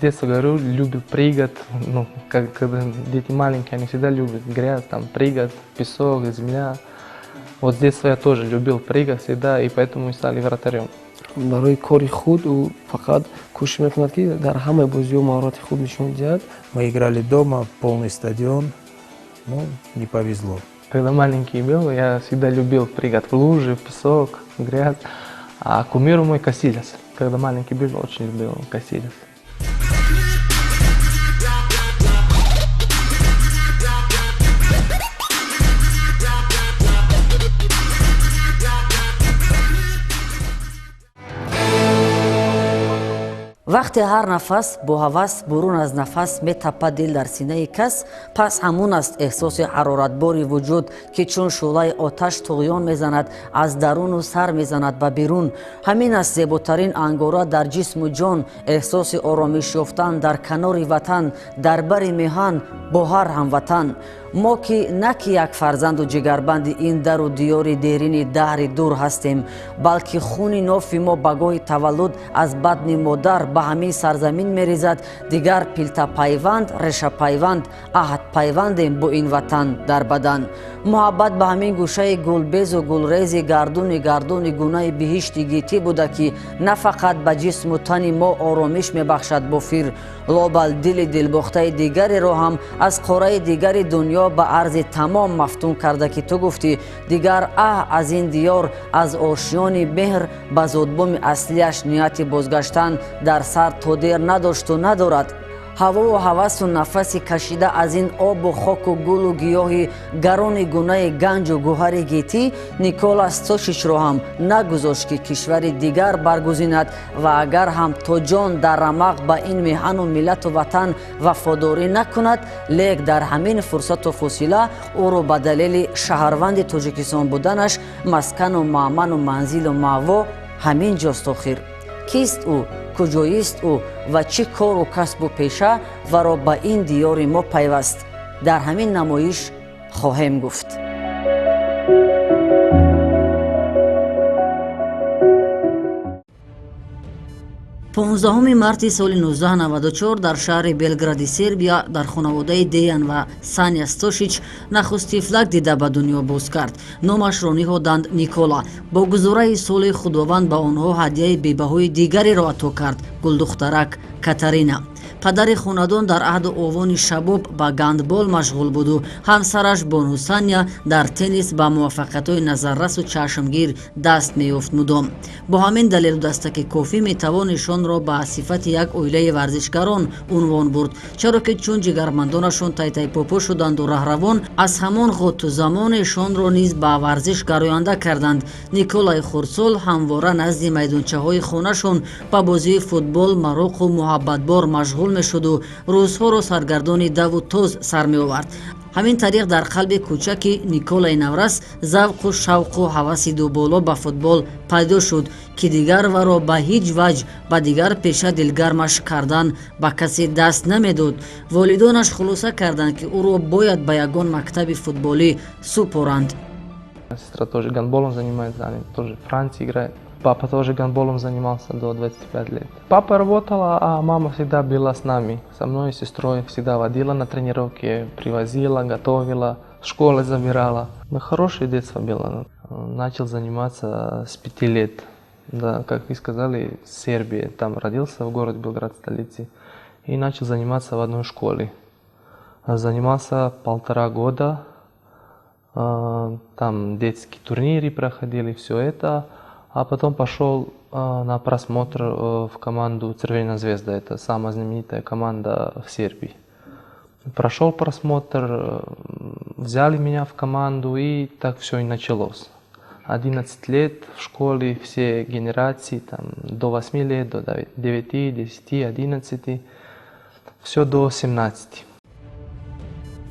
С детства, говорю, любил прыгать. Ну, как, когда дети маленькие, они всегда любят грязь, там, прыгать, песок, земля. Вот с детства я тоже любил прыгать всегда, и поэтому и стали вратарем. Барои кори худ ӯ фақат кӯшиш мекунад, ки дар ҳамаи бозиҳо маҳорати худ нишон диҳад. Мы играли дома, полный стадион, ну, не повезло. Когда маленький был, я всегда любил прыгать в лужи, в песок, в грязь. А кумир мой Касильяс. Когда маленький был, очень любил Касильяс. Вақте ҳар нафас бо ҳавас бурун аз нафас метапад дил дар синаи кас, пас ҳамун аст эҳсоси ҳароратбори вуҷуд, ки чун шӯълаи оташ туғён мезанад аз даруну сар мезанад ба берун. Ҳамин аст зеботарин ангора дар ҷисму ҷон, эҳсоси оромиш ёфтан дар канори ватан, дар бари меҳан, бо ҳар ҳамватан. Мо ки на ки як фарзанду ҷигарбанди ин дару диёри дерини даҳри дур ҳастем, балки хуни нофи мо ба гоҳи таваллуд аз батни модар ба ҳамин сарзамин мерезад. Дигар пилтапайванд, решапайванд, аҳдпайвандем бо ин ватан дар бадан. Муҳаббат ба ҳамин гӯшаи гулбезу гулрези гардуни гардуни гунаи биҳишти гитӣ буда, ки на фақат ба ҷисму тани мо оромиш мебахшад бофир, лобал дили дилбохтаи дигареро ҳам аз қораи дигари дунё ба арзи тамом мафтун карда, ки ту гуфтӣ дигар аҳ аз ин диёр, аз ошёни меҳр ба зодбуми аслияш нияти бозгаштан дар сар то дер надошту надорад. Ҳавову ҳавасу нафаси кашида аз ин обу хоку гулу гиёҳи гарони гунаи ганҷу гӯҳари гетӣ Никола Стошичро ҳам нагузошт, ки кишвари дигар баргузинад ва агар ҳам то ҷон дар рамақ ба ин меҳану миллату ватан вафодорӣ накунад, лек дар ҳамин фурсату фосила ӯро ба далели шаҳрванди Тоҷикистон буданаш маскану маъману манзилу маъво ҳамин ҷост. Охир кист ӯ, куҷоист ӯ ва чӣ кору касбу пеша варо ба ин диёри мо пайваст, дар ҳамин намоиш хоҳем гуфт. 15 марти соли 1994 дар шаҳри Белгради Сербия дар хонаводаи Деян ва Саня Стошич нахуст тифлак дида ба дунё боз кард. Номашро ниҳоданд Никола. Бо гузораи соли Худованд ба онҳо ҳадияи бебаҳои дигареро ато кард: гулдухтарак Катарина. Падари хонадон дар аҳду овони шабоб ба гандбол машғул буду ҳамсараш бону Саня дар теннис ба муваффақиятҳои назаррасу чашмгир даст меёфт мудом. Бо ҳамин далелу дастаки кофӣ метавон ишонро ба сифати як оилаи варзишгарон унвон бурд, чаро ки чун ҷигармандонашон тайтайпопо шуданду раҳравон, аз ҳамон ғоту замон ишонро низ ба варзиш гароянда карданд. Николаи хурдсол ҳамвора назди майдончаҳои хонашон ба бозии футбол мароқу муҳаббатбор машғул мешуду рӯзҳоро саргардони даву тоз сар меовард. Ҳамин тариқ дар қалби кӯчаки Николаи наврас завқу шавқу ҳаваси дуболо ба футбол пайдо шуд, ки дигар варо ба ҳеҷ ваҷҳ ба дигар пеша дилгармаш кардан ба касе даст намедод. Волидонаш хулоса карданд, ки ӯро бояд ба ягон мактаби футболӣ супоранд. Сестра тоже гандболом занимается, она тоже в Франции играет. Папа тоже гандболом занимался до 25 лет. Папа работал, а мама всегда была с нами, со мной и сестрой, всегда водила на тренировки, привозила, готовила, школы забирала. Ну, хорошее детство было. Начал заниматься с 5 лет. Да, как вы сказали, в Сербии. Там родился, в городе Белград, столице. И начал заниматься в одной школе. Занимался полтора года. Там детские турниры проходили, все это. А потом пошел на просмотр в команду «Црвена Звезда». Это самая знаменитая команда в Сербии. Прошел просмотр, взяли меня в команду, и так все и началось. 11 лет в школе, все генерации, там, до 8 лет, до 9, 10, 11, все до 17.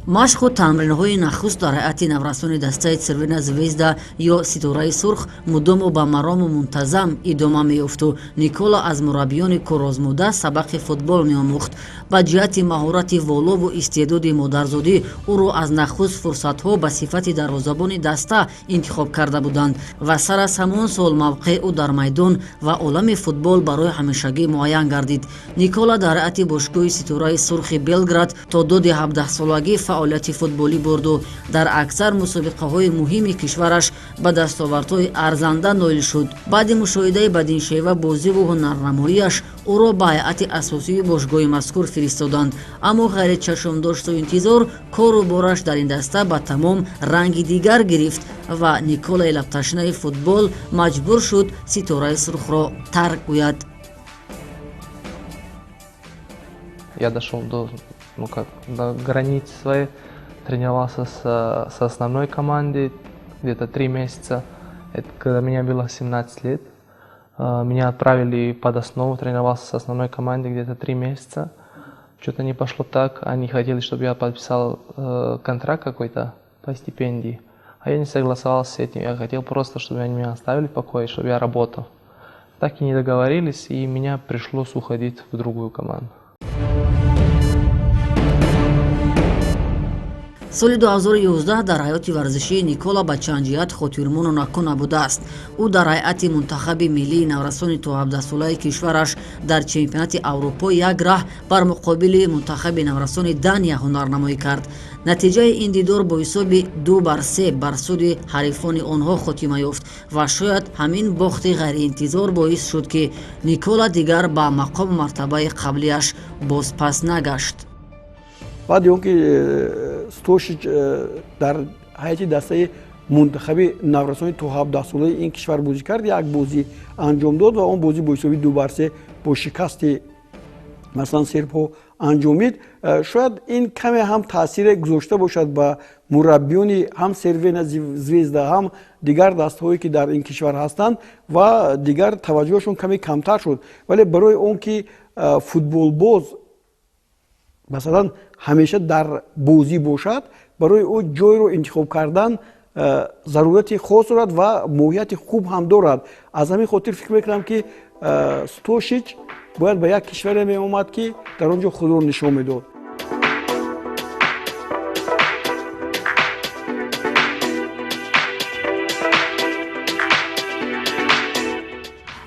Машқу тамринҳои нахуст дар ҳайати наврасони дастаи Црвена Звезда ё Ситораи Сурх мудому ба марому мунтазам идома меёфту Никола аз мураббиёни корозмуда сабақи футбол меомӯхт. Ба ҷиҳати маҳорати волову истеъдоди модарзодӣ ӯро аз нахуст фурсатҳо ба сифати дарвозабони даста интихоб карда буданд ва сар аз ҳамон сол мавқеи ӯ дар майдон ва олами футбол барои ҳамешагӣ муайян гардид. Никола дар ҳайати бошгоҳи Ситораи Сурхи Белград то доди 17-солагӣ фаъолияти футболӣ бурду дар аксар мусобиқаҳои муҳими кишвараш ба дастовардҳои арзанда ноил шуд. Баъди мушоҳидаи бадиншева бозиву ҳунарнамоияш ӯро ба ҳайати асосии бошгоҳи мазкур фиристоданд, аммо ғайричашмдошту интизор кору бораш дар ин даста ба тамом ранги дигар гирифт ва Николаи лабташнаи футбол маҷбур шуд Ситораи Сурхро тарк гӯяд. Я дошел до, ну как, до границы своей, тренировался с основной командой где-то 3 месяца. Это когда меня было 17 лет. Меня отправили под основу, тренировался с основной командой где-то 3 месяца. Что-то не пошло так, они хотели, чтобы я подписал контракт какой-то по стипендии. А я не согласовался с этим, я хотел просто, чтобы они меня оставили в покое, чтобы я работал. Так и не договорились, и меня пришлось уходить в другую команду. Соли 2011 дар ҳаёти варзишии Никола ба чанд ҷиҳат хотирмону накун набудааст. Ӯ дар ҳайати мунтахаби миллии наврасони то 17-солаи кишвараш дар чемпионати Аврупо як раҳ бар муқобили мунтахаби наврасони Дания ҳунарнамоӣ кард. Натиҷаи ин дидор бо ҳисоби 2-3 бар суди ҳарифони онҳо хотима ёфт ва шояд ҳамин бохти ғайриинтизор боис шуд, ки Никола дигар ба мақому мартабаи қаблияш бозпас нагашт. Баъди он ки Стошич дар ҳайати дастаи мунтахаби наврасони то 17-солаи ин кишвар бозӣ кард, як бозӣ анҷом дод ва он бозӣ бо ҳисоби 2-3 бо шикасти, масалан, сербҳо анҷомид. Шояд ин каме ҳам таъсире гузошта бошад ба мураббиёни ҳам Црвена Звезда, ҳам дигар дастаҳое, ки дар ин кишвар ҳастанд, ва дигар таваҷҷӯҳашон каме камтар шуд. Вале барои он ки футболбоз, масалан, ҳамеша дар бозӣ бошад, барои ӯ ҷойро интихоб кардан зарурати хос дорад ва моҳияти хуб ҳам дорад. Аз ҳамин хотир фикр мекунам, ки Стошич бояд ба як кишваре меомад, ки дар он ҷо худро нишон медод.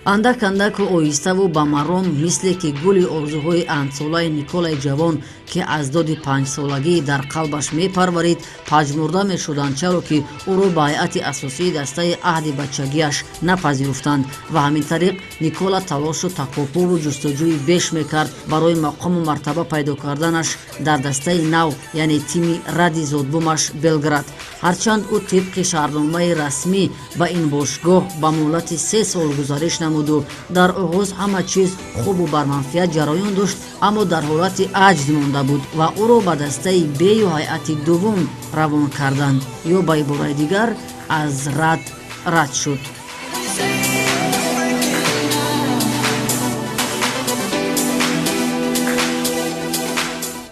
Андак андаку оҳиставу ба маром, мисле ки гули орзуҳои андсолаи Николаи ҷавон, ки аз доди 5-солагӣ дар қалбаш мепарварид, пажмурда мешуданд, чаро ки ӯро ба ҳайати асосии дастаи аҳди бачагиаш напазируфтанд. Ва ҳамин тариқ Никола талошу такопуву ҷустуҷӯи беш мекард барои мақому мартаба пайдо карданаш дар дастаи нав, яъне тими ради зодбумаш Белград. Ҳарчанд ӯ тибқи шаҳрномаи расмӣ ба ин бошгоҳ ба муҳлати 3 сол гузариш намуду дар оғоз ҳама чиз хубу барманфиат ҷараён дошт, аммо дар ҳолати аҷз монда буд ва ӯро ба дастаи бею ҳайати дуввум равон карданд ё ба ибораи дигар аз рад рад шуд.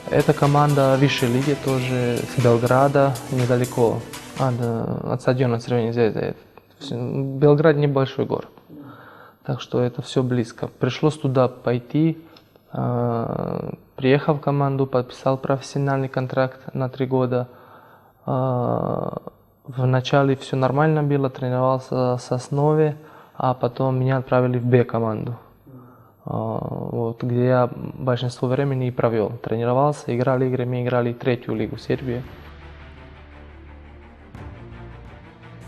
Эта команда высшей лиги, тоже с Белграда, недалеко от стадиона Црвена Звезда. Белград небольшой город, так что это все близко. Пришлось туда пойти, приехал в команду, подписал профессиональный контракт на 3 года. В начале все нормально было, тренировался с основе, а потом меня отправили в Б-команду, вот, где я большинство времени и провел. Тренировался, играл игры, мы играли третью лигу Сербии.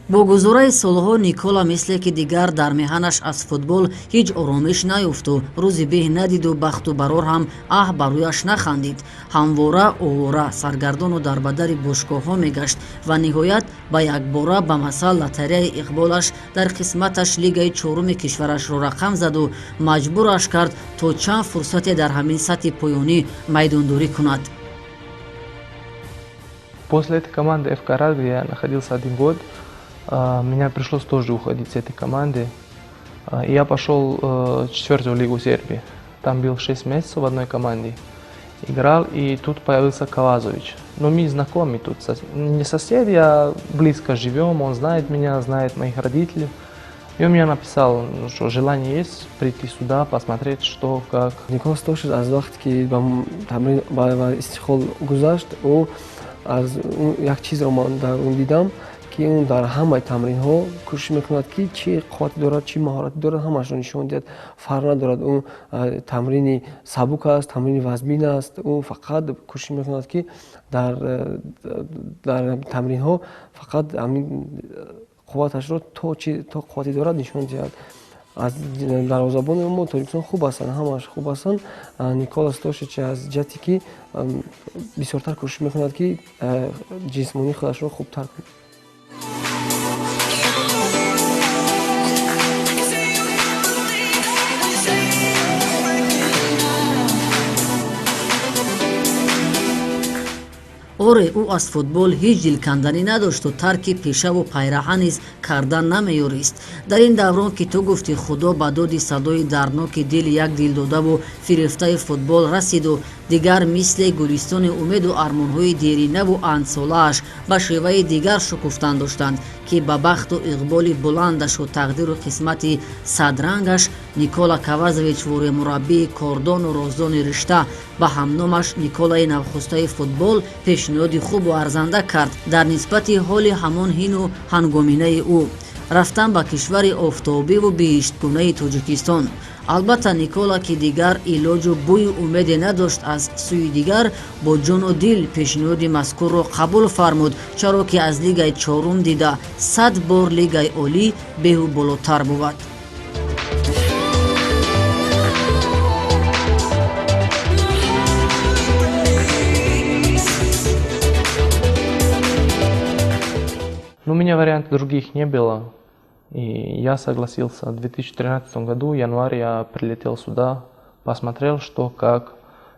Бо гузораи солҳо Никола мисле ки дигар дар меҳанаш аз футбол ҳеҷ оромиш наёфту рӯзи беҳ надиду бахту барор ҳам аҳ ба рӯяш нахандид. Ҳамвора овора, саргардону дарбадари бошгоҳҳо мегашт ва ниҳоят ба якбора ба масал лотареяи иқболаш дар қисматаш лигаи чоруми кишварашро рақам заду маҷбураш кард, то чанд фурсате дар ҳамин сатҳи поёнӣ майдондорӣ кунад. После этой команды ФК Рад, где я находился один год, меня пришлось тоже уходить с этой команды. И я пошел в четвертую лигу Сербии. Там был 6 месяцев в одной команде. Играл, и тут появился Кавазович. Но мы знакомы тут, не соседи, а близко живем, он знает меня, знает моих родителей. И он мне написал, ну, что желание есть прийти сюда, посмотреть, что, как. Никола Стошич аз вақте ки ба тамрин ба Истиқлол гузашт, ӯ аз як чизро ман дар он дидам, ки ӯ дар ҳамаи тамринҳо кӯшиш мекунад, ки чӣ қуввате дорад, чӣ маҳорате дорад, ҳамаашро нишон диҳад. Фарқ надорад, ӯ тамрини сабук аст, тамрини вазмин аст, ӯ фақат кӯшиш мекунад, ки дар тамринҳо фақат ҳамин қувваташро то қуввате дорад нишон диҳад. Аз дарвозабони мо Тоҷикистон хуб ҳастанд, ҳамааш хуб ҳастанд. Никола Стошич аз ҷиҳате ки бисёртар кӯшиш мекунад, ки ҷисмонии худашро хубтар кунад. Оре, ӯ аз футбол ҳеҷ дилканданӣ надошту тарки пешаву пайраҳа низ кардан намеёрист. Дар ин даврон, ки ту гуфтӣ, Худо ба доди садои дардноки дили як дилдодаву фирефтаи футбол расиду дигар мисле гулистони умеду армонҳои деринаву андсолааш ба шеваи дигар шукуфтан доштанд, ки ба бахту иқболи буландашу тақдиру қисмати садрангаш Никола Кавазович вори мураббии кордону роздони ришта ба ҳамномаш Николаи навхустаи футбол пешниҳоди хубу арзанда кард дар нисбати ҳоли ҳамон ҳину ҳангоминаи ӯ рафтан ба кишвари офтобиву биҳиштгунаи Тоҷикистон. Албатта, Никола, ки дигар илоҷу бӯю умеде надошт, аз сӯи дигар бо ҷону дил пешниҳоди мазкурро қабул фармуд, чаро ки аз лигаи чорум дида 100 бор лигаи олӣ беҳу болотар бувад. Ну, у меня вариантов других не было. И я согласился. В 2013 году, в январе, я прилетел сюда, посмотрел, что, как.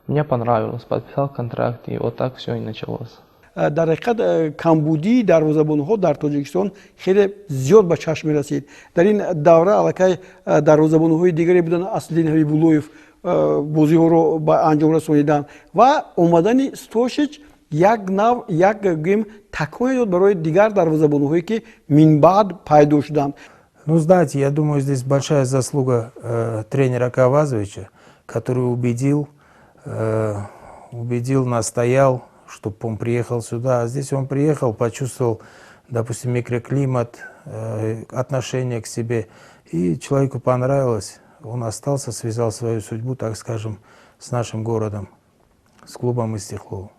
Мне понравилось, подписал контракт, и вот так все и началось. Дар ҳақиқат, камбудии дарвозабонҳо дар Тоҷикистон хеле зиёд ба чашм мерасид. Дар ин давра аллакай дарвозабонҳои дигаре буданд, Аслиддин Ҳабибуллоев бозиҳоро ба анҷом расониданд ва омадани Стошич як нав, як гӯем, таконе дод барои дигар дарвозабонҳое, ки минбаъд пайдо шуданд. Ну, знаете, я думаю, здесь большая заслуга тренера Кавазовича, который убедил, настоял, чтобы он приехал сюда. А здесь он приехал, почувствовал, допустим, микроклимат, отношение к себе. И человеку понравилось. Он остался, связал свою судьбу, так скажем, с нашим городом, с клубом «Истиклол».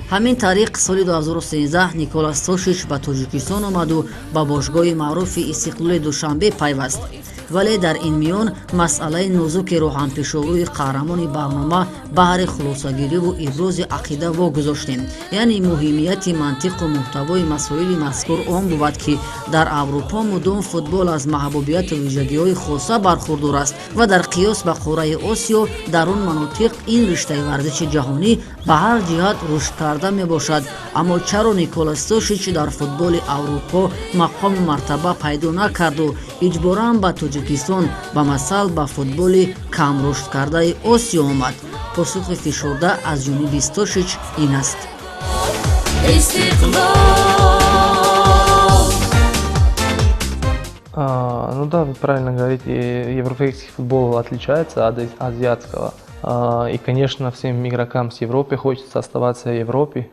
Ҳамин тариқ, соли 2013 Никола Стошич ба Тоҷикистон омаду ба бошгоҳи маъруфи Истиқлоли Душанбе пайваст. Вале дар ин миён масъалаи нозукеро ҳам пешорӯи қаҳрамони барнома баҳри хулосагириву ибрози ақида вогузоштем. Яъне муҳимияти мантиқу муҳтавои масоили мазкур он бувад, ки дар Аврупо мудом футбол аз маҳбубияту вижагиҳои хоса бархурдор аст ва дар қиёс ба қораи Осиё дар он манотиқ ин риштаи варзиши ҷаҳонӣ ба ҳар ҷиҳат рушд карда мебошад. Аммо чаро Никола Стошич дар футболи Аврупо мақому мартаба пайдо накарду иҷборан ба Тоҷикистон, ба масал ба футболи камрушдкардаи Осиё омад? Посухи фишурда аз ҷониби Стошич ин аст. Истиқлол. Ну да, вы правильно говорите, европейский футбол отличается от азиатского. И, конечно, всем игрокам с Европы хочется оставаться в Европе,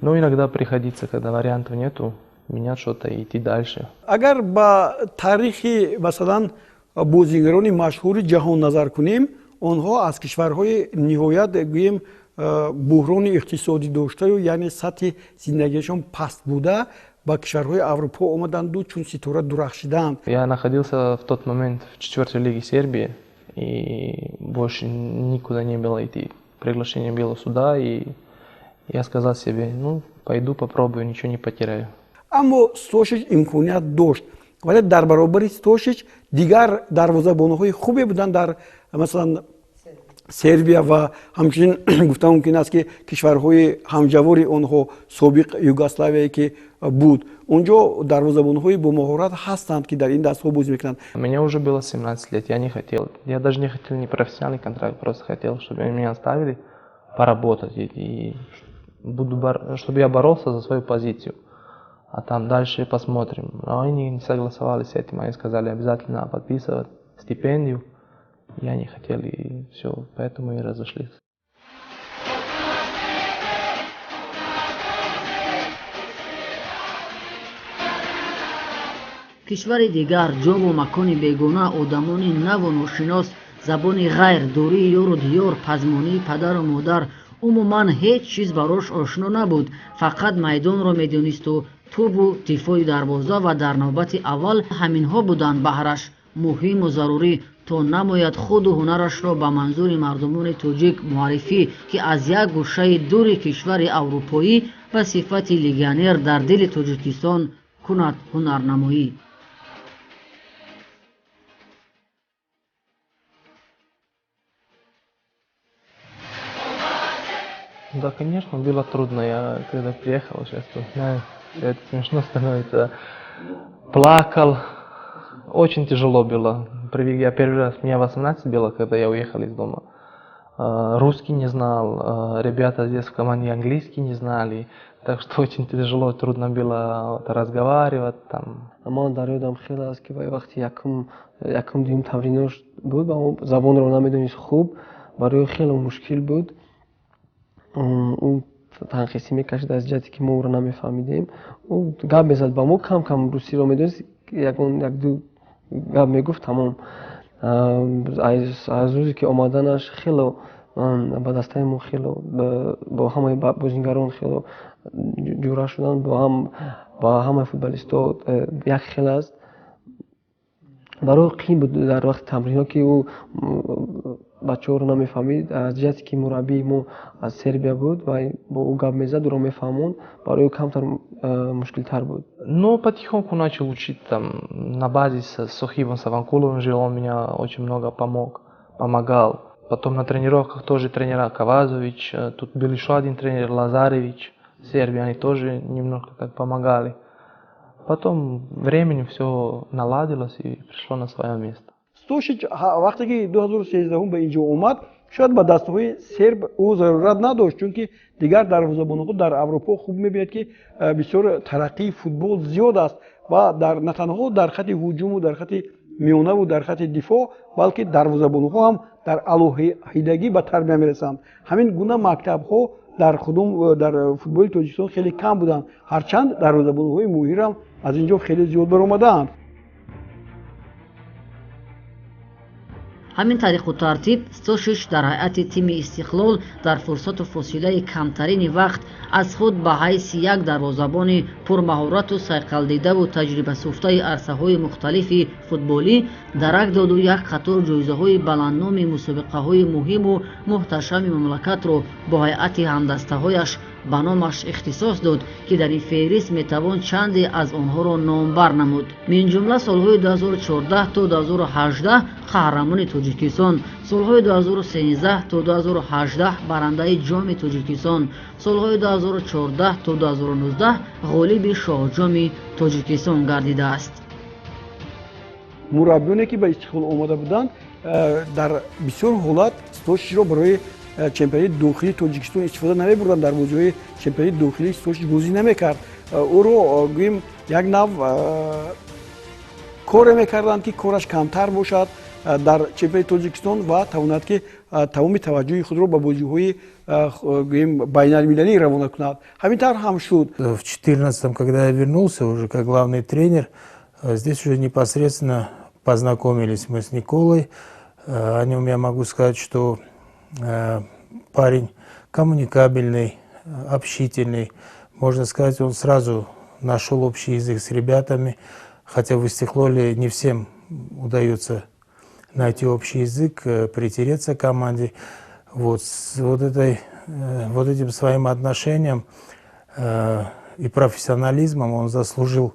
но иногда приходится, когда вариантов нету, менять что-то и идти дальше. Агар ба таърихи, масалан, бозигарони машҳури ҷаҳон назар кунем, онҳо аз кишварҳои ниҳоят, гӯем, буҳрони иқтисодӣ доштаю, яъне сатҳи зиндагиашон паст буда, ба кишварҳои Аврупо омаданду чун ситора дурахшиданд. Я находился в тот момент в четвертой лиге Сербии, и больше никуда не было идти. Приглашение было сюда, и я сказал себе: ну, пойду попробую, ничего не потеряю. Аммо Стошич имконият дошт. Вале дар баробари Стошич дигар дарвозабонҳои хубе буданд дар, масалан, Сербия ва ҳамчунин гуфта мумкин аст, ки кишварҳои ҳамҷавори онҳо, собиқ Югославияе ки буд, онҷо дарвозабонҳои бомаҳорат ҳастанд, ки дар ин дастҳо бозӣ мекунанд. Мне уже было 17 лет, я не хотел. Я даже не хотел не профессиональный контракт, просто хотел, чтобы меня оставили поработать и чтобы я боролся за свою позицию. А там дальше посмотрим. Но они не согласовались с этим, они сказали обязательно подписывать стипендию. Я не хотел, и все, поэтому и разошлись. Кишвари дигар, ҷову макони бегона, одамони наву ношинос, забони ғайр, дурии ёру диёр, пазмонии падару модар, умуман ҳеҷ чиз барош ошно набуд. Фақат майдонро медонисту тӯбу дифои дарвоза, ва дар навбати аввал ҳаминҳо буданд баҳраш муҳиму зарурӣ, то намояд худу ҳунарашро ба манзури мардумони тоҷик муаррифӣ, ки аз як гӯшаи дури кишвари аврупоӣ ба сифати легионер дар дили Тоҷикистон кунад ҳунарнамоӣ. Да, конечно, было трудно. Я когда приехал, сейчас вспоминаю, это смешно становится. Плакал. Очень тяжело было. Я первый раз, мне 18 было, когда я уехал из дома. Русский не знал, ребята здесь в команде английский не знали. Так что очень тяжело, трудно было разговаривать там. Ман дар ёдам хеле аст, ки вақти якум, дуюм тамринош буд, ба забонро намедонист хуб, барои хеле мушкил буд. Ӯ танқисӣ мекашид аз ҷиҳате, ки мо ӯро намефаҳмидем. Ӯ гап мезад ба мо, кам кам русиро медонист, ягон якду гап мегуфт, тамом. Аз рӯзе ки омаданаш, хело ба дастаи мо, хело бо ҳамаи бозигарон хело ҷура шуданд, бо ҳамаи футболистҳо як хел аст. Барои қиин буд дар вақти тамринҳо, ки ӯ бачаҳоро намефаҳмид. Аз ҷиҳате ки мураббии мо аз Сербия буд ва бо ӯ гап мезад, ӯро мефаҳмонд, барои ӯ камтар мушкилтар буд. Но потихоньку начал учить там на базе с Сохибом Саванкуловым жил, он меня очень много помог, помогал. Потом на тренировках тоже тренера Кавазович, тут был еще один тренер Лазаревич, Сербия, они тоже немножко так помогали. Потом временем все наладилось и пришло на свое место. Стошич вақте ки 2013 ба инҷо омад, шояд ба дастаҳои серб ӯ зарурат надошт, чунки дигар дарвозабонҳо дар Аврупо хуб мебинад, ки бисёр тараққии футбол зиёд аст ва на танҳо дар хати ҳуҷуму дар хати миёнаву дар хати дифоъ, балки дарвозабонҳо ҳам дар алоҳидагӣ ба тарбия мерасанд. Ҳамин гуна мактабҳо дар худум дар футболи Тоҷикистон хеле кам буданд, ҳарчанд дарвозабонҳои моҳирам аз ин ҷо хеле зиёд баромадаанд. Ҳамин тариқу тартиб Стошич дар ҳайати тими Истиқлол дар фурсату фосилаи камтарини вақт аз худ ба ҳайси як дарвозабони пурмаҳорату сайқалдидаву таҷрибасуфтаи арсаҳои мухталифи футболӣ дарак доду як қатор ҷоизаҳои баландноми мусобиқаҳои муҳиму муҳташами мамлакатро бо ҳайати ҳамдастаҳояш ба номаш ихтисос дод, ки дар ин феҳрист метавон чанде аз онҳоро номбар намуд. Минҷумла солҳои 2014 то 2018 қаҳрамони Тоҷикистон, солҳои 2013 то 2018 барандаи Ҷоми Тоҷикистон, солҳои 2014 то 2019 ғолиби Шоҳҷоми Тоҷикистон гардидааст. Мураббиёне, ки ба Истиқлол омада буданд, дар бисёр ҳолат Стошичро барои чемпионати дохилии Тоҷикистон истифода намебурданд. Дар бозиҳои чемпионати дохилии Стошич бозӣ намекард. Ӯро, гӯем, як нав коре мекарданд, ки кораш камтар бошад дар чемпионати Тоҷикистон ва тавонад, ки тамоми таваҷҷӯҳи худро ба бозиҳои, гӯем, байналмилалӣ равона кунад. Ҳамин тавр ҳам шуд. В 14-м, когда я вернулся уже как главный тренер, здесь уже непосредственно познакомились мы с Николой. О нем я могу сказать, что парень коммуникабельный, общительный. Можно сказать, он сразу нашел общий язык с ребятами, хотя в Истиклоле не всем удается найти общий язык, притереться к команде. Вот, с вот этим своим отношением и профессионализмом он заслужил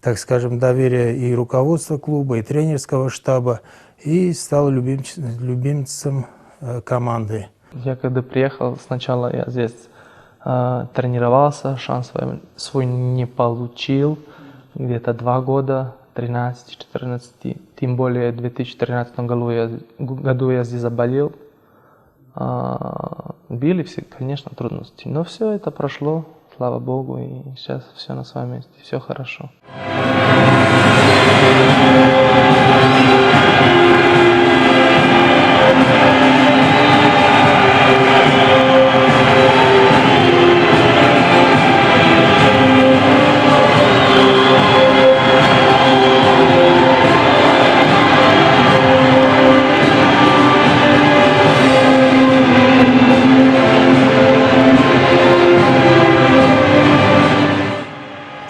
так скажем, доверие и руководства клуба, и тренерского штаба, и стал любимцем команды. Я когда приехал, сначала я здесь тренировался, шанс свой не получил, где-то 2 года, 13-14, тем более в 2013 году я здесь заболел. Были все, конечно, трудности, но все это прошло, слава Богу, и сейчас все на своем месте, все хорошо.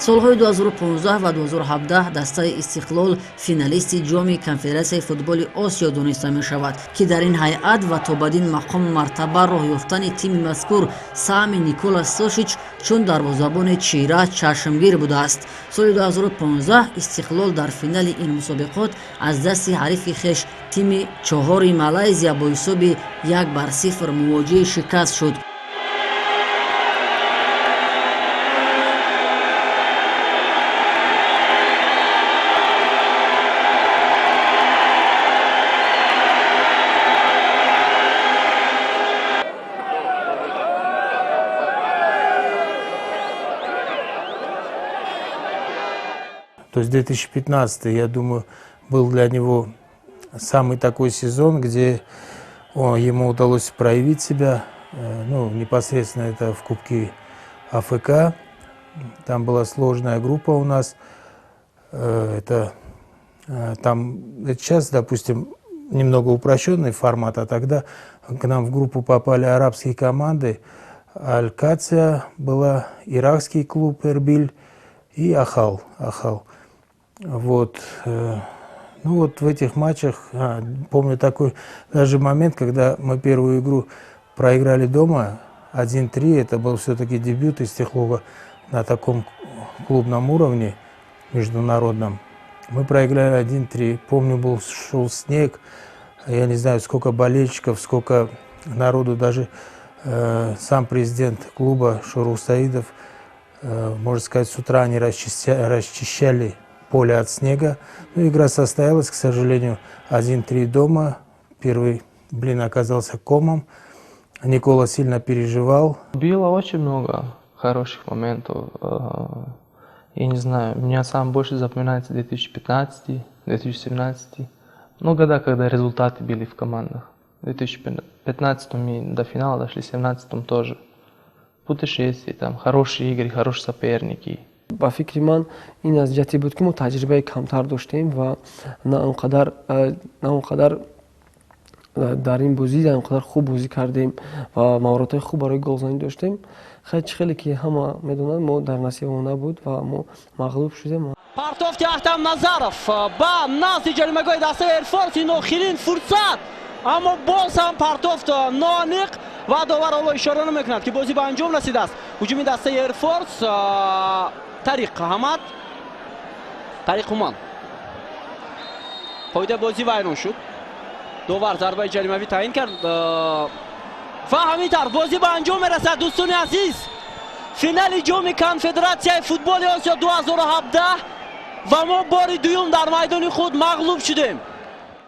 Солҳои 2015 ва 2017 дастаи Истиқлол финалисти ҷоми Конфедератсияи футболи Осиё дониста мешавад, ки дар ин ҳайат ва то бадин мақому мартаба роҳ ёфтани тими мазкур саҳми Никола Сошич чун дарвозабони чира чашмгир будааст. Соли 2015 Истиқлол дар финали ин мусобиқот аз дасти ҳарифи хеш тими чоҳори Малайзия бо ҳисоби 1-0 мувоҷиҳи шикаст шуд. То есть 2015, я думаю, был для него самый такой сезон, где ему удалось проявить себя. Ну, непосредственно это в Кубке АФК. Там была сложная группа у нас. Это, там, сейчас, допустим, немного упрощенный формат, а тогда к нам в группу попали арабские команды. Аль-Кация была, иракский клуб «Эрбиль» и «Ахал». «Ахал». Вот. Ну вот в этих матчах, помню такой даже момент, когда мы первую игру проиграли дома 1-3, это был все-таки дебют Истиқлола на таком клубном уровне международном. Мы проиграли 1-3, помню, шел снег, я не знаю, сколько болельщиков, сколько народу, даже сам президент клуба Шорух Саидов, можно сказать, с утра они расчищали поле от снега. Ну, игра состоялась, к сожалению, 1-3 дома. Первый блин оказался комом. Никола сильно переживал. Было очень много хороших моментов. Я не знаю, меня сам больше запоминается 2015, 2017. Ну, года, когда результаты были в командах. В 2015 мы до финала дошли, в 2017 тоже. Путешествия, там, хорошие игры, хорошие соперники. Ба фикри ман ин аз ҷиҳате буд, ки мо таҷрибаи камтар доштем ва на он қадар дар ин бозӣ на он қадар хуб бозӣ кардем ва маҳоратҳои хуб барои голзанӣ доштем. Хеле чӣ хеле ки ҳама медонанд, мо дар насибамон набуд ва мо мағлуб шудем. Партофти Ахтам Назаров ба назди ҷаримагоҳи дастаи Эрфорс, ин охирин фурсат, аммо боз ҳам партофт ноаниқ ва довар ҳоло ишора намекунад, ки бозӣ ба анҷом расидааст. Ҳуҷуми дастаи Эрфорс Тариқ Ҳамад, Тариқ Ҳуман. Қоидаи бозӣ вайрон шуд. Довар зарбаи ҷаримавӣ таъин кард ва ҳамин тавр бозӣ ба анҷом мерасад. Дӯстони азиз, финали ҷоми Конфедератсияи футболи Осиё 2017 ва мо бори дуюм дар майдони худ мағлуб шудем.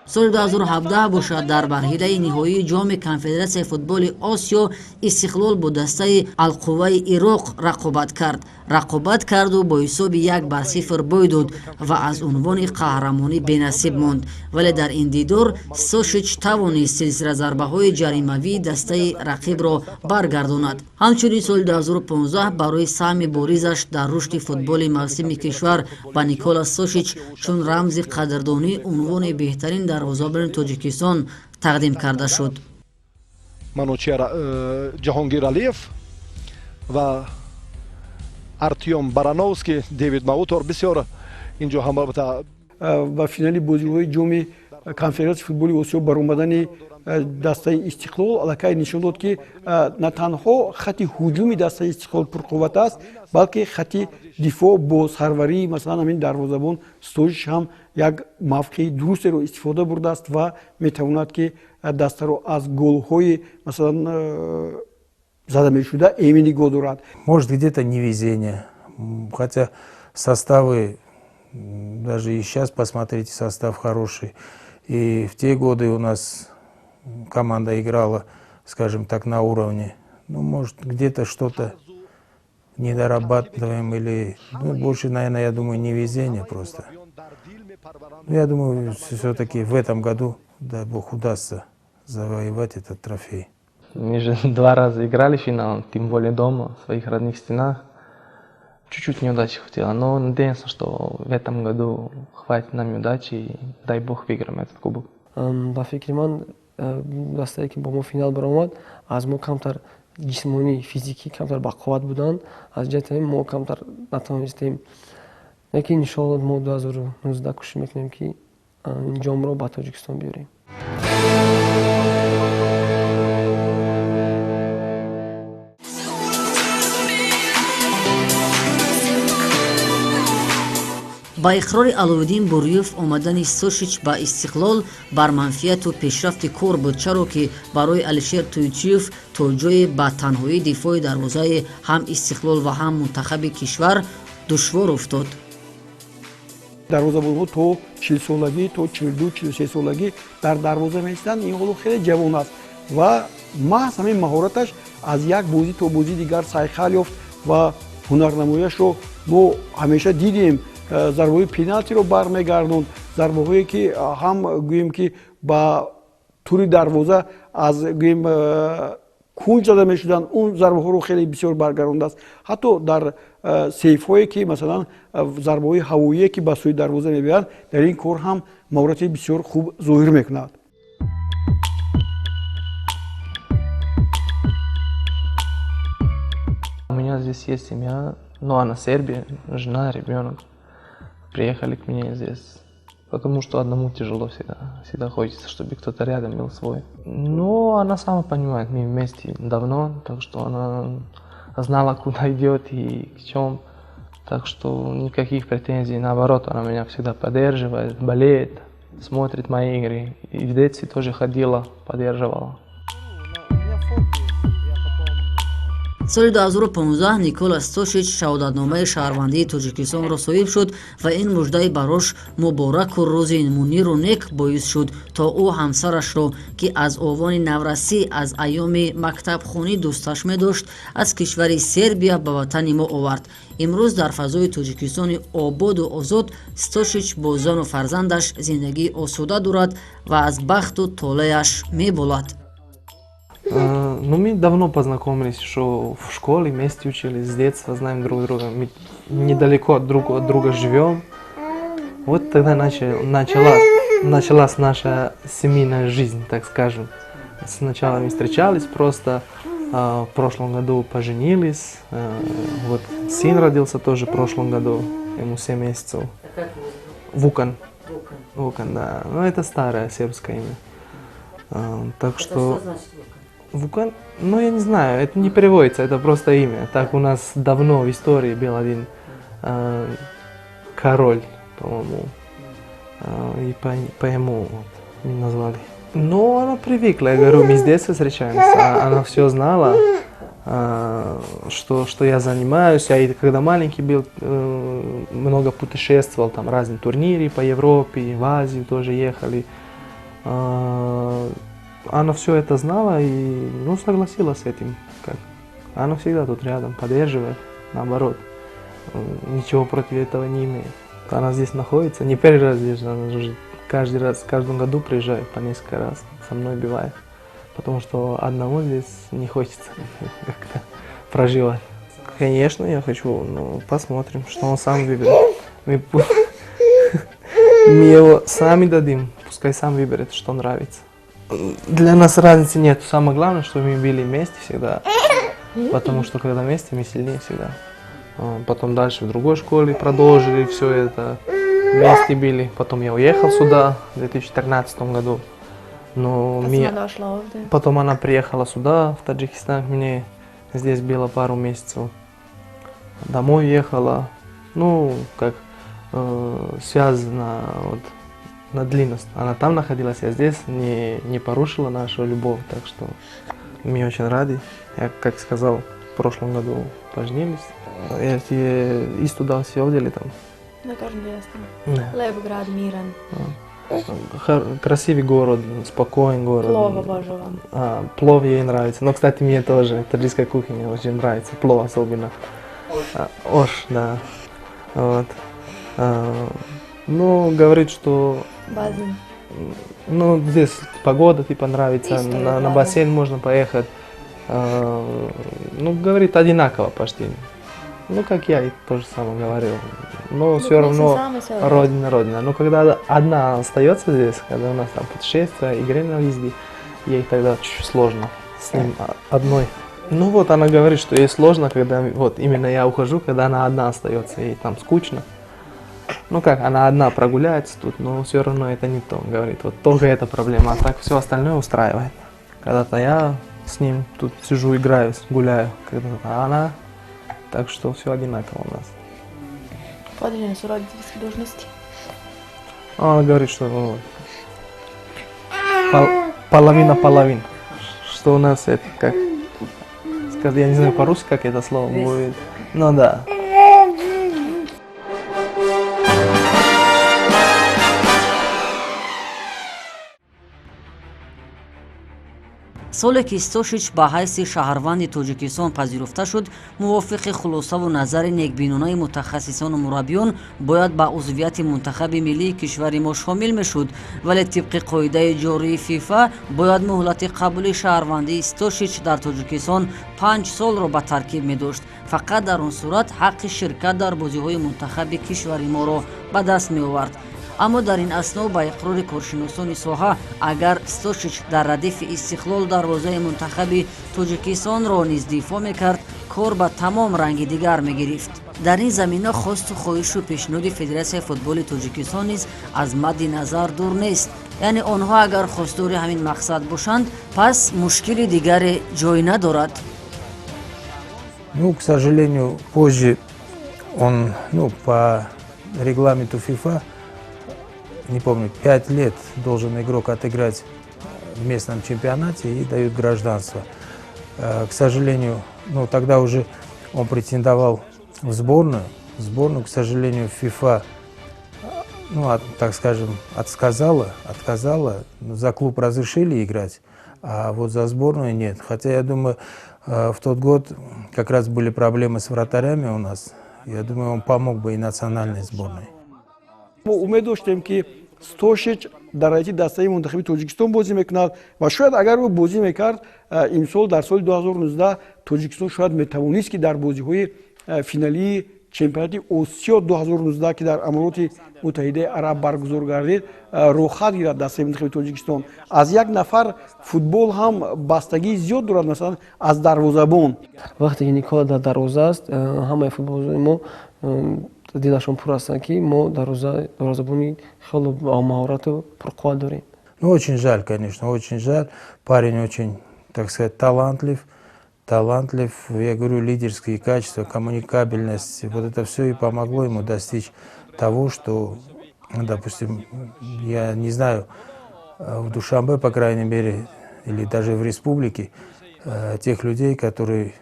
Соли 2017 бошад, дар марҳилаи ниҳоии ҷоми Конфедератсияи футболи Осиё Истиқлол бо дастаи Алқувваи Ироқ рақобат кард. Рақобат карду бо ҳисоби 1-0 бой дод ва аз унвони қаҳрамонӣ бенасиб монд. Вале дар ин дидор Сошич тавонист силсила зарбаҳои ҷаримавии дастаи рақибро баргардонад. Ҳамчунин соли 2015 барои саҳми боризаш дар рушди футболи мавсими кишвар ба Никола Сошич чун рамзи қадрдонӣ унвони беҳтарин дарвозабони Тоҷикистон тақдим карда шуд. Манучер Ҷаҳонгир Алиев ва Артём Барановский, Дэвид Маутор бисёр инҷо ҳам албатта ва финали бозиҳои ҷоми Конфедератсияи футболи Осиё баромадани дастаи Истиқлол аллакай нишон дод, ки на танҳо хати ҳуҷуми дастаи Истиқлол пурқувват аст, балки хати дифоъ бо сарварии, масалан, ҳамин дарвозабон Стошич ҳам як мавқеи дурустеро истифода бурдааст ва метавонад, ки дастаро аз голҳои, масалан, зада мешуда эмин нигоҳ дорад. Может, где-то невезение, хотя составы, даже и сейчас, посмотрите, состав хороший. И в те годы у нас команда играла, скажем так, на уровне. Ну, может, где-то что-то не дорабатываем или, ну, больше, наверное, я думаю, невезение просто. Ну, я думаю, все-таки в этом году, дай бог, удастся завоевать этот трофей. Мы же два раза играли финал, тем более дома, в своих родных стенах. Чуть-чуть неудачи хватило, но надеемся, что в этом году хватит нам удачи и, дай бог, выиграем этот кубок. Ба фикри ман, дастае, ки бо мо финал баромад, аз мо камтар ҷисмонӣ, физикӣ камтар бақувват буданд. Аз ҷиҳати ҳамин мо камтар натавонистем, лекин иншоалло мо 2019 кӯшиш мекунем, ки ин ҷомро ба Тоҷикистон биёрем. Ба иқрори Аловиддин Бурёев, омадани Стошич ба Истиқлол бар манфиату пешрафти кор буд, чаро ки барои Алишер Туйчиев то ҷое ба танҳоӣ дифои дарвозаи ҳам Истиқлол ва ҳам мунтахаби кишвар душвор уфтод. Дарвозабонҳо то 40-солагӣ, то 42, 43-солагӣ дар дарвоза меистанд. Ин ҳоло хеле ҷавон аст ва маҳз ҳамин маҳораташ аз як бозӣ то бозии дигар сайқал ёфт ва ҳунарнамояшро мо ҳамеша дидем. Зарбаҳои пеналтиро бармегардонд, зарбаҳое, ки ҳам, гӯем, ки ба тури дарвоза аз, гӯем, кунҷ зада мешуданд, он зарбаҳоро хеле бисёр баргардондааст. Ҳатто дар сейфҳое, ки, масалан, зарбаҳои ҳавоие, ки ба сӯи дарвоза мебиёянд, дар ин кор ҳам маҳорати бисёр хуб зоҳир мекунад. У меня здесь есть семья, но она Сербия, жена, ребенок. Приехали к мне здесь, потому что одному тяжело всегда. Всегда хочется, чтобы кто-то рядом был свой. Но она сама понимает, мы вместе давно, так что она знала, куда идет и к чем. Так что никаких претензий, наоборот, она меня всегда поддерживает, болеет, смотрит мои игры. И в детстве тоже ходила, поддерживала. Соли 2015 Никола Стошич шаҳодатномаи шаҳрвандии Тоҷикистонро соҳиб шуд ва ин муждаи барош мубораку рӯзи муниру нек боис шуд, то ӯ ҳамсарашро, ки аз овони наврасӣ, аз айёми мактабхонӣ дӯсташ медошт, аз кишвари Сербия ба ватани мо овард. Имрӯз дар фазои Тоҷикистони ободу озод Стошич бо зану фарзандаш зиндагии осуда дорад ва аз бахту толеаш меболад. Ну, мы давно познакомились, еще в школе, вместе учились, с детства знаем друг друга. Мы недалеко друг от друга живем. Вот тогда началась наша семейная жизнь, так скажем. Сначала мы встречались просто, в прошлом году поженились. Вот сын родился тоже в прошлом году, ему 7 месяцев. Вукан. Вукан, да. Ну, это старое сербское имя. Так Это что что значит Вукан? Вукан, ну, я не знаю, это не переводится, это просто имя. Так у нас давно в истории был один король, по-моему, и по ему вот назвали. Но она привыкла, я говорю, мы с детства встречаемся, она все знала, что я занимаюсь. Я и когда маленький был, много путешествовал, там разные турниры по Европе, в Азию тоже ехали. Она все это знала и, ну, согласилась с этим. Как. Она всегда тут рядом, поддерживает, наоборот. Ничего против этого не имеет. Она здесь находится, не первый раз здесь, она уже каждый раз, в каждом году приезжает по несколько раз, со мной бывает. Потому что одному здесь не хочется как-то проживать. Конечно, я хочу, но посмотрим, что он сам выберет. Мы его сами дадим, пускай сам выберет, что нравится. Для нас разницы нет. Самое главное, что мы были вместе всегда. Потому что когда вместе, мы сильнее всегда. Потом дальше в другой школе продолжили все это. Вместе были. Потом я уехал сюда в 2013 году. Но потом она приехала сюда, в Таджикистан, к мне. Здесь было пару месяцев. Домой уехала. Ну, как связано вот, на длинность. Она там находилась, я здесь, не порушила нашу любовь. Так что мы очень рады. Я, как сказал, в прошлом году поженились. Я тебе исто дал си овде или там? Да кажем да jeste. Lep grad, miran. Красивый город, спокойный город. Плов обожавам. Плов ей нравится. Но, кстати, мне тоже таджикская кухня очень нравится. Плов особенно. Ош, да. Вот. Ну, говорит, что... Базин. Ну, здесь погода типа нравится, на бассейн можно поехать. Ну, говорит, одинаково почти. Ну, как я и то же самое говорил. Но все равно родина, родина. Но когда одна остается здесь, когда у нас там путешествия, игры на везде, ей тогда чуть-чуть сложно с ним одной. Ну вот она говорит, что ей сложно, когда вот именно я ухожу, когда она одна остается, ей там скучно. Ну как, она одна прогуляется тут, но все равно это не то, говорит. Вот только эта проблема, а так все остальное устраивает. Когда-то я с ним тут сижу, играю, гуляю, когда-то она. Так что все одинаково у нас. Поделены su roditeljske dužnosti. Она говорит, что половина-половина. Что у нас это как... Я не знаю по-русски, как это слово будет. Ну да. Соле ки Стошич ба ҳайси шаҳрванди Тоҷикистон пазируфта шуд, мувофиқи хулосаву назари некбинонаи мутахассисону мураббиён бояд ба узвияти мунтахаби миллии кишвари мо шомил мешуд, вале тибқи қоидаи ҷории ФИФА бояд муҳлати қабули шаҳрвандии Стошич дар Тоҷикистон 5 солро ба таркиб медошт. Фақат дар он сурат ҳаққи ширкат дар бозиҳои мунтахаби кишвари моро ба даст меовард. Аммо дар ин асно ба иқрори коршиносони соҳа, агар Стошич дар радифи Истиқлол дарвозаи мунтахаби Тоҷикистонро низ дифоъ мекард, кор ба тамом ранги дигар мегирифт. Дар ин замина хосту хоҳишу пешниҳоди Федератсияи футболи Тоҷикистон низ аз мадди назар дур нест. Яъне онҳо агар хостдори ҳамин мақсад бошанд, пас мушкили дигаре ҷой надорад. Ну, к сожалению, позже он, ну, по регламенту ФИФА, не помню, 5 лет должен игрок отыграть в местном чемпионате и дают гражданство. К сожалению, ну, тогда уже он претендовал в сборную. В сборную, к сожалению, ФИФА, ну, так скажем, отказала. За клуб разрешили играть, а вот за сборную нет. Хотя, я думаю, в тот год как раз были проблемы с вратарями у нас. Я думаю, он помог бы и национальной сборной. Мо умед доштем, ки Стошич дар ҳайати дастаи мунтахаби Тоҷикистон бозӣ мекунад ва шояд агар ӯ бозӣ мекард, имсол дар соли 2019 Тоҷикистон шояд метавонист, ки дар бозиҳои финалии чемпионати Осиё 2019, ки дар Амороти Муттаҳидаи Араб баргузор гардид, роҳхат гирад дастаи мунтахаби Тоҷикистон. Аз як нафар футбол ҳам бастагии зиёд дорад, масалан аз дарвозабон. Вақте ки Никола дар дарвоза аст, ҳамаи футболбозони мо дилашон пур ҳастанд, ки мо дарвозабони хеле маҳорату пурқувват дорем. Ну, очень жаль, конечно, очень жаль. Парень очень, так сказать, талантлив. Талантлив, я говорю, лидерские качества, коммуникабельность, вот это все и помогло ему достичь того, что, допустим, я не знаю, в Душанбе, по крайней мере, или даже в республике, тех людей, которые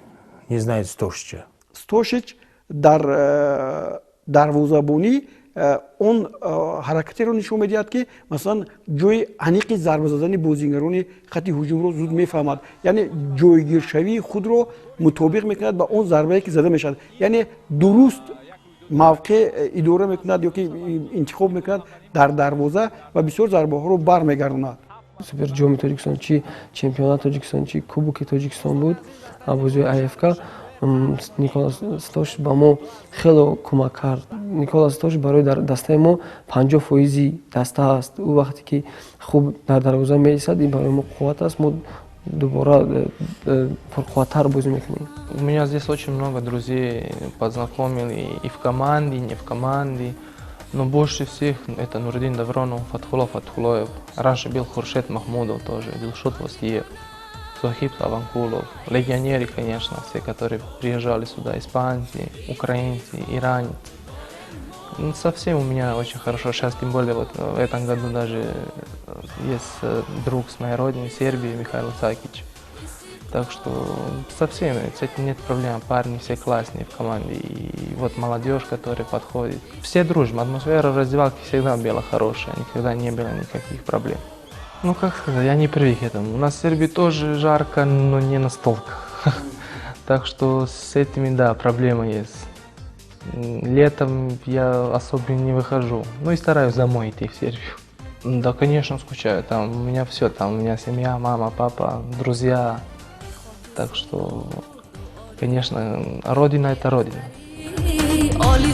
не знают Стошича. Стошич дар дарвозабонӣ он ҳаракатеро нишон медиҳад, ки масалан ҷои аниқи зарба задани бозигарони хати ҳуҷумро зуд мефаҳмад, яъне ҷойгиршавии худро мутобиқ мекунад ба он зарбае, ки зада мешавад, яъне дуруст мавқеъ идора мекунад ё ки интихоб мекунад дар дарвоза ва бисёр зарбаҳоро бармегардонад. Суперҷоми Тоҷикистон, чи чемпионати Тоҷикистон, чи кубоки Тоҷикистон буд, бозиҳои АФК, Никола Стошич ба мо хеле кӯмак кард. Никола Стошич барои дастаи мо 50% даста аст. Ӯ вақте ки хуб дар дарвоза меистад, ин барои мо қувват аст. Мо дубора пурқувваттар бозӣ мекунем. У меня здесь очень много друзей познакомили и в команде, и не в команде. Но больше всех это Нуриддин Давронов, Фатхулло Фатхуллоев. Раньше был Хуршед Махмудов тоже, Дилшод Васиев, Сохиб Саванкулов. Легионеры, конечно, все, которые приезжали сюда, испанцы, украинцы, иранцы. Ну, совсем у меня очень хорошо. Сейчас, тем более, вот в этом году даже есть друг с моей родины, Сербии, Михаил Сакич. Так что со всеми, с этим нет проблем. Парни все классные в команде. И вот молодежь, которая подходит. Все дружим. Атмосфера в раздевалке всегда была хорошая. Никогда не было никаких проблем. Ну, как сказать, я не привык к этому. У нас в Сербии тоже жарко, но не настолько. Так что с этими, да, проблема есть. Летом я особо не выхожу. Ну и стараюсь домой идти в Сербию. Да, конечно, скучаю. Там у меня все, там у меня семья, мама, папа, друзья. Так что, конечно, родина – это родина. Оли.